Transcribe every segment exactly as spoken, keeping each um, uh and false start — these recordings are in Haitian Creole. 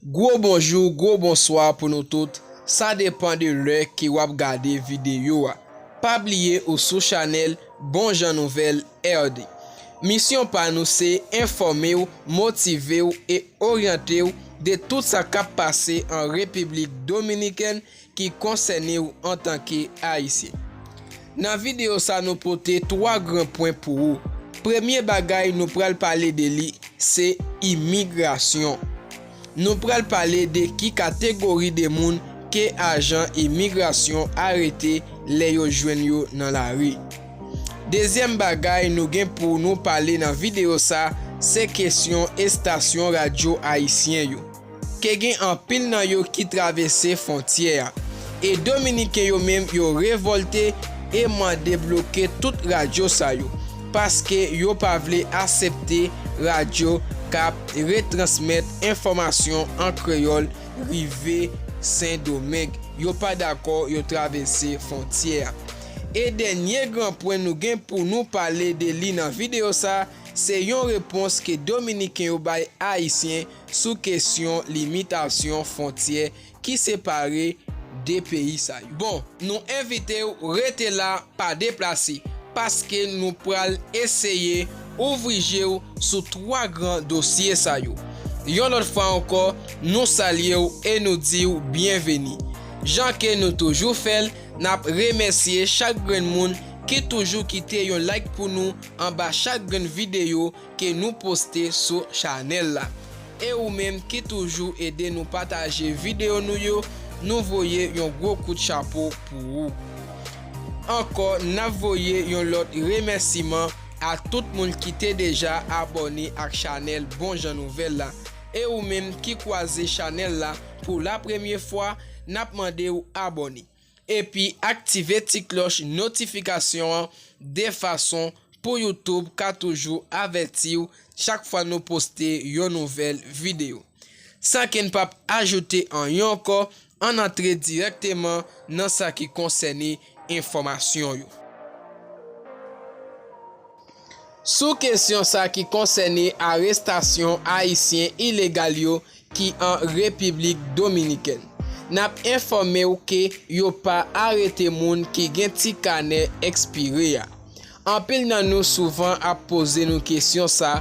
Gwo bonjou, gwo bonswa pou nou tout. Sa depann de lè ke w ap gade videyo a. Pa bliye ou sou chanèl Bon Jan Nouvèl R D. Misyon pa nou se enfòme w, motive w e oryante w de tout sa k ap pase an Repiblik Dominikèn ki konsène w antanke Ayisyen. Nan videyo sa, nou pote twa gran pwen pou ou. Premye bagay nou pral pale de li, se imigrasyon. Nou pral pale de ki kategori de moun ke ajan imigrasyon arete lè yo jwenn yo nan lari. Dezyèm bagay nou gen pou nou pale nan videyo sa, se kesyon estasyon radyo ayisyen yo. Ke gen anpil nan yo ki travèse fwontyè a. E Dominiken yo menm yo revòlte e mande bloke tout radyo sa yo, paske yo pa vle asepte radyo k ap retransmèt enfòmasyon an kreyòl rive Sendomeng. Yo pa dakò yo travèse fwontyè a. E dènye gran pwen nou gen pou nou pale de li nan videyo sa, se yon repons ke Dominiken yo bay Ayisyen sou kesyon limitasyon fwontyè ki separe de peyi sa yo. Bon, nou envite w rete la, pa deplase, paske nou pral eseye ouvri je w sou twa gran dosye sa yo. Yon lòt fwa ankò, nou salye w e nou di w byenveni. Jan ke nou toujou fè l, n ap remèsye chak grenn moun ki toujou kite yon like pou nou anba chak grenn videyo ke nou poste sou chanèl la. E ou menm ki toujou ede nou pataje videyo nou yo, nou voye yon gwo kout chapo pou ou. Ankò, n ap voye yon lòt remèsiman a tout moun ki te deja abòne ak chanèl Bon Jan Nouvèl la. E ou menm ki kwaze chanèl la pou la premye fwa, n ap mande w abòne. Epi aktive ti klòch notifikasyon an de fason pou YouTube ka toujou avèti w chak fwa nou poste yon nouvèl videyo. San ke n p ap ajoute anyen ankò, ann antre dirèkteman nan sa ki konsène enfòmasyon yo. Sou kesyon sa ki konsène arestasyon Ayisyen ilegal yo ki an Repiblik Dominikèn, n ap enfòme w ke yo pa arete moun ki gen ti kanè ekspire a. Anpil nan nou souvan ap poze nou kesyon sa,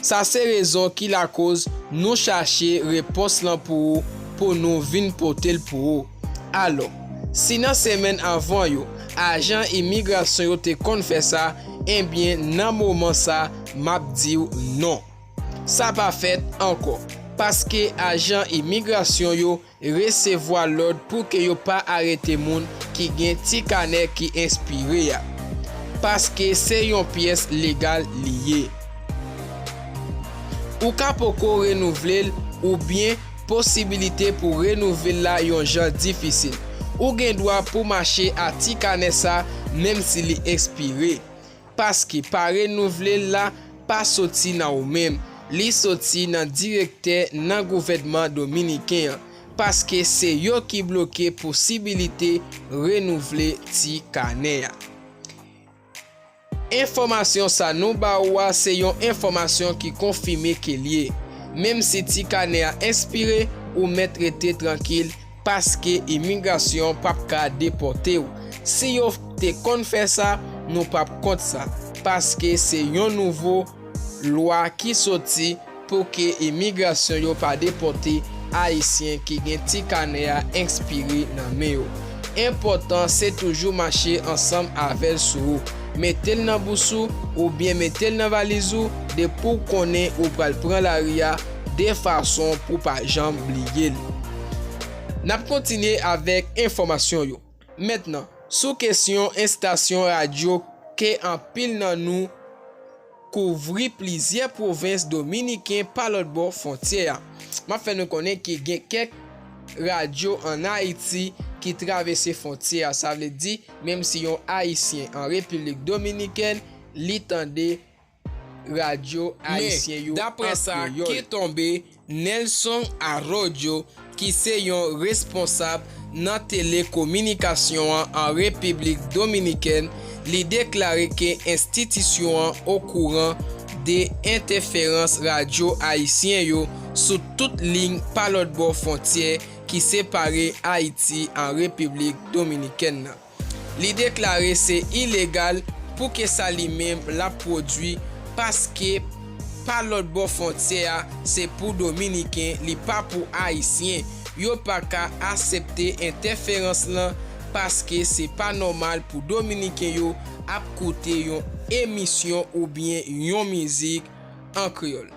sa se rezon ki lakoz nou chache repons lan pou ou, pou nou vin pote l pou ou. Alò, si nan semèn avan yo, ajan imigrasyon yo te konn fè sa, ebyen nan moman sa, m ap di w non. Sa pa fèt ankò, paske ajan imigrasyon yo resevwa lòd pou ke yo pa arete moun ki gen ti kanè ki enspire a, paske se yon pyès legal li ye. Ou ka poko renouvle l, oubyen posibilite pou renouvle l la yon jan difisil. Ou gen dwa pou mache a ti kanè sa, menm si li ekspire. Paske pa renouvle l la pa soti nan ou menm, li soti nan direktè nan gouvènman dominiken an, paske se yo ki bloke posibilite renouvle ti kanè a. Enfòmasyon sa nou ba ou a se yon enfòmasyon ki konfime ke l ye. Menm si ti kanè a ekspire, ou mèt rete trankil, paske imigrasyon p ap ka depòte w. Si yo te konn fè sa, nou p ap kont sa, paske se yon nouvo lwa ki soti pou ke imigrasyon yo pa depòte Ayisyen ki gen ti kanè a ekspire nan men yo. Enpòtan se toujou mache ansanm avè l sou ou. Mete l nan bous ou, oubyen mete l nan valiz ou, depi w konnen ou pral pran lari a, de fason pou w pa janm bliye l. N ap kontinye avèk enfòmasyon yo. Mentnan, sou kesyon estasyon radyo ke anpil nan nou kouvri plizyè pwovens dominiken pa lòt bò fwontyè a. M ap fè nou konnen ke gen kèk radyo ann Ayiti ki travèse fwontyè a. Sa vle di, menm si yon Ayisyen an Repiblik Dominikèn, li tande radyo ayisyen yo an kreyòl. Men, daprè sa ki tonbe, Nelson Arroyo, ki se yon responsab nan telekominikasyon an an Repiblik Dominikèn, li deklare ke enstitisyon an okouran de entèferans radyo ayisyen yo sou tout liy pa lòt bò fwontyè ki separe Ayiti ak Repiblik Dominikèn nan. Li deklare se ilegal pou ke sa li menm l ap pwodui, paske pa lòt bò fwontyè a se pou Dominiken, li pa pou Ayisyen. Yo pa ka aksepte entèferans lan, paske se pa nòmal pou Dominiken yo ap koute yon emisyon oubyen yon mizik an kreyòl.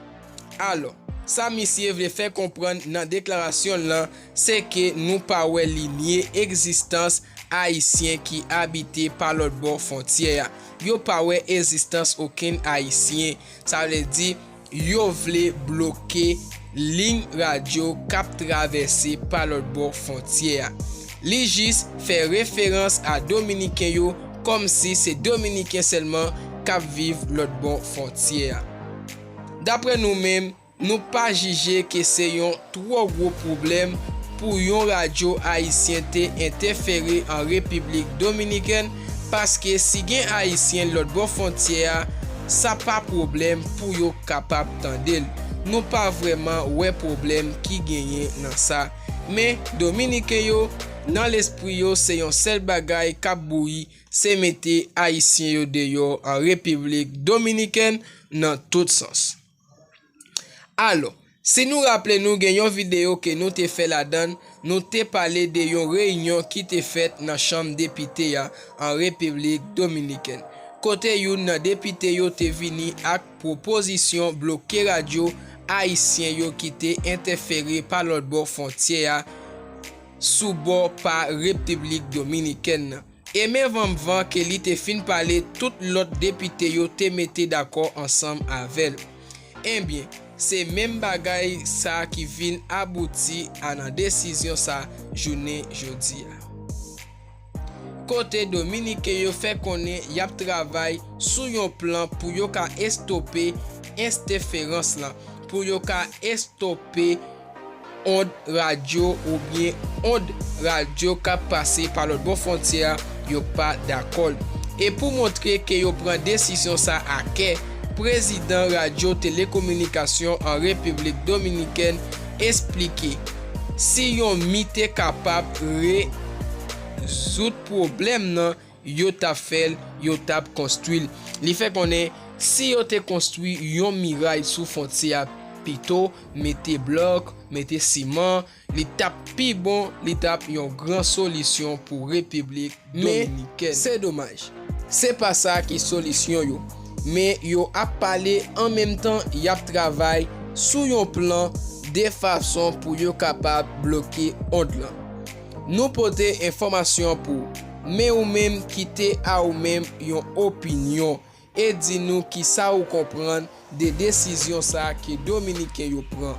Alò, sa misye vle fè konprann nan deklarasyon l lan, se ke nou pa wè li nye egzistans Ayisyen ki abite pa lòt bò fwontyè a. Yo pa wè egzistans okenn Ayisyen. Sa vle di, yo vle bloke liy radyo k ap travèse pa lòt bò fwontyè a. Li jis fè referans a Dominiken yo, kòmsi se Dominiken sèlman k ap viv lòt bò fwontyè a. Daprè nou menm, nou pa jije ke se yon twò gwo pwoblèm pou yon radyo ayisyen te entèfere an Repiblik Dominikèn, paske si gen Ayisyen lòt bò fwontyè a, sa pa pwoblèm pou yo kapab tande l. Nou pa vrèman wè pwoblèm ki genyen nan sa. Men, Dominiken yo, nan lespri yo, se yon sèl bagay k ap bouyi, se mete Ayisyen yo deyò an Repiblik Dominikèn nan tout sans. Alò, si nou raple nou, gen yon videyo ke nou te fè ladan l, nou te pale de yon reyinyon ki te fèt nan Chanm Depite a an Repiblik Dominikèn, kote youn nan depite yo te vini ak pwopozisyon bloke radyo ayisyen yo ki te entèfere pa lòt bò fwontyè a sou bò pa Repiblik Dominikèn nan. E menm anvan ke li te fin pale, tout lòt depite yo te mete dakò ansanm avè l. Ebyen, se menm bagay sa ki vin abouti a nan desizyon sa jounen jodi a. Kote Dominiken yo fè konnen y ap travay sou yon plan pou yo ka estope entèferans lan, pou yo ka estope ond radyo oubyen ond radyo k ap pase pa lòt bò fwontyè a, yo pa dakò l. E pou montre ke yo pran desizyon sa a kè, prezidan Radyo Telekominikasyon an Repiblik Dominikèn esplike, si yon mi te kapab rezoud pwoblèm nan, yo t ap fè l, yo t ap konstwi l. Li fè konnen si yo te konstwi yon miray sou fwontyè a pito, mete blòk, mete siman, li t ap pi bon, li t ap yon gran solisyon pou Repiblik Dominikèn. Men, se domaj. Se pa sa ki solisyon yo. Men yo ap pale an menm tan y ap travay sou yon plan de fason pou yo kapab bloke ond lan. Nou pote enfòmasyon pou ou, men ou menm kite a ou menm yon opinyon e di nou kisa ou konprann de desizyon sa a ke Dominiken yo pran.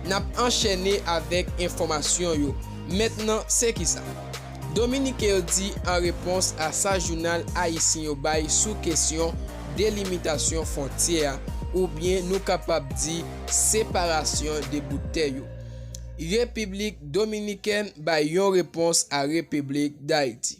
N ap anchène avèk enfòmasyon yo. Mentnan, se kisa? Dominiken yo di an repons a sa jounal ayisyen yo bay sou kesyon delimitasyon fwontyè a, oubyen nou kapab di separasyon de bout tè yo. Repiblik Dominikèn bay yon repons a Repiblik Dayiti.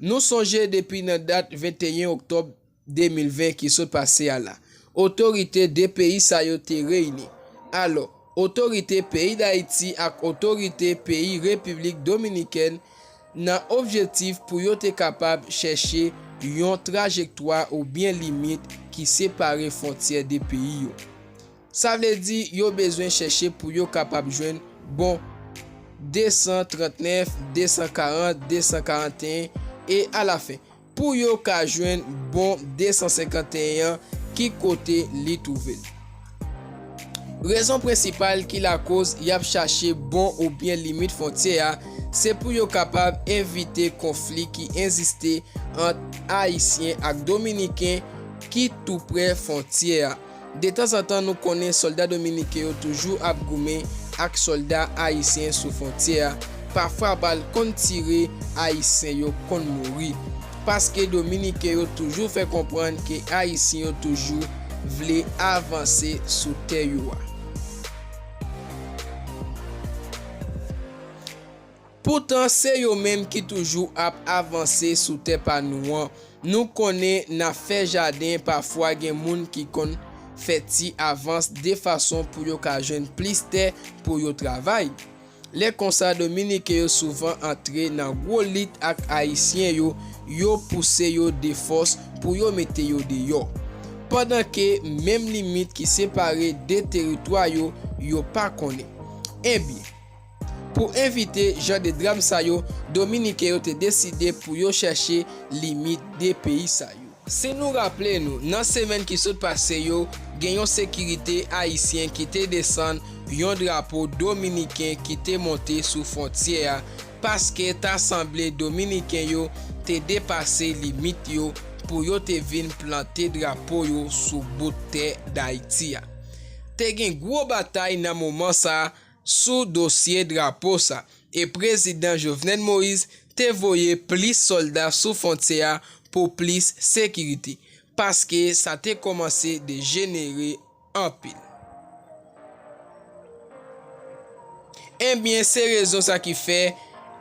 Nou sonje depi nan dat venteyen oktòb de mil ven ki sot pase a la, otorite de peyi sa yo te reyini. Alò, otorite peyi Dayiti ak otorite peyi Repiblik Dominikèn nan objektif pou yo te kapab chèche yon trajektwa oubyen limit ki separe fwontyè de peyi yo. Sa vle di yo bezwen chèche pou yo kapab jwenn bon de san trannèf, de san karant, de san karanteyen e alafen, pou yo ka jwenn bon de san senkanteyen an ki kote li twouve l. Rezon prensipal ki lakoz y ap chache bon oubyen limit fwontyè a, se pou yo kapab evite konfli ki egziste ant Ayisyen ak Dominiken ki toupre fwontyè a. Detanzantan, nou konnen sòlda dominiken yo toujou ap goumen ak sòlda ayisyen sou fwontyè a. Pafwa, bal konn tire, Ayisyen yo konn mouri. Paske Dominiken yo toujou fè konprann ke Ayisyen yo toujou vle avanse sou tè yo a. Poutan, se yo menm ki toujou ap avanse sou tè pa nou an. Nou konnen n ap fè jaden, pafwa gen moun ki konn fè ti avans de fason pou yo ka jwenn plis tè pou yo travay. Lè konsa, Dominiken yo souvan antre nan gwo lit ak Ayisyen yo, yo pouse yo de fòs pou yo mete yo deyò. Pandan ke menm limit ki separe de teritwa yo, yo pa konnen. Ebyen, pou evite jan de dram sa yo, Dominiken yo te deside pou yo chèche limit de peyi sa yo. Si nou raple nou, nan semèn ki sot pase yo, gen yon sekirite ayisyen ki te desann yon drapo dominiken ki te monte sou fwontyè a, paske ta sanble Dominiken yo te depase limit yo pou yo te vin plante drapo yo sou bout tè Dayiti a. Te gen gwo batay nan moman sa a sou dosye drapo sa, e Prezidan Jovenel Moïse te voye plis sòlda sou fwontyè a pou plis sekirite, paske sa te kòmanse dejenere anpil. Ebyen, se rezon sa ki fè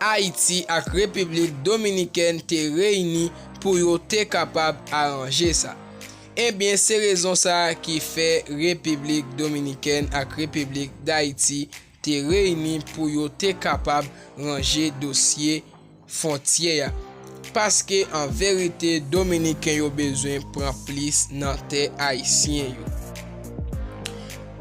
Ayiti ak Repiblik Dominikèn te reyini pou yo te kapab aranje sa. Ebyen, se rezon sa ki fè Repiblik Dominikèn ak Repiblik Dayiti te reyini pou yo te kapab ranje dosye fwontyè a. Paske, an verite, Dominiken yo bezwen pran plis nan tè ayisyen yo.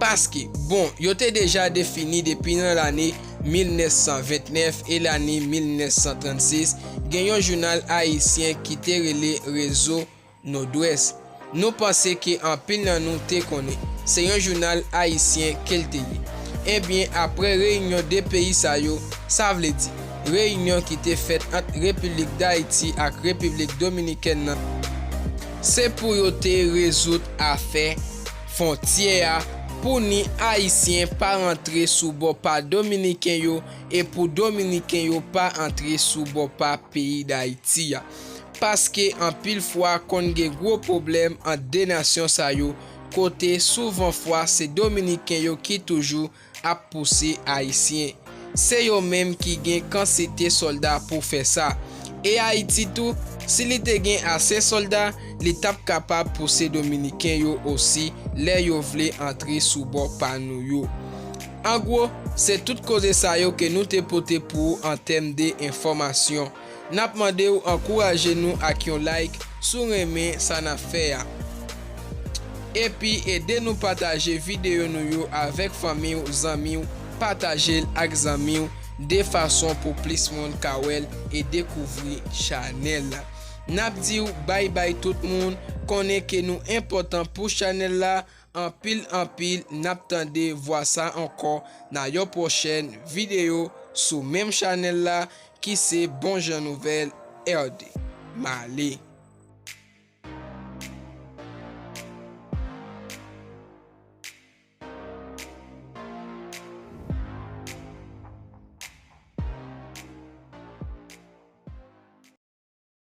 Paske, bon, yo te deja defini depi nan lane mil nèf san vennèf e lane mil nèf san trannsis, gen yon jounal ayisyen ki te rele Rezo Nodwès. Nou panse ke anpil nan nou te konnen. Se yon jounal ayisyen ke l te ye. Ebyen, apre reyinyon de peyi sa yo, sa vle di, reyinyon ki te fèt ant Repiblik Dayiti ak Repiblik Dominikèn nan, se pou yo te rezoud afè fwontyè a, pou ni Ayisyen pa rantre sou bò pa Dominiken yo, e pou Dominiken yo pa antre sou bò pa peyi Dayiti a. Paske anpil fwa konn gen gwo pwoblèm ant de nasyon sa yo, kote souvan fwa se Dominiken yo ki toujou ap pouse Ayisyen. Se yo menm ki gen kantite sòlda pou fè sa. E Ayiti tou, si li te gen ase sòlda, li t ap kapab pouse Dominiken yo osi lè yo vle antre sou bò pa nou yo. An gwo, se tout koze sa yo ke nou te pote pou ou an tèm de enfòmasyon. N ap mande w ankouraje nou ak yon like si w renmen sa n ap fè a. Epi ede nou pataje videyo nou yo avèk fanmi w, zanmi w, pataje l ak zanmi w, de fason pou plis moun ka wè l e dekouvri chanèl la. N ap di w bay bay tout moun, konnen ke nou enpòtan pou chanèl la, anpil anpil, n ap tande vwa sa ankò nan yon pwochèn videyo sou menm chanèl la ki se Bon Jan Nouvèl R D. M ale.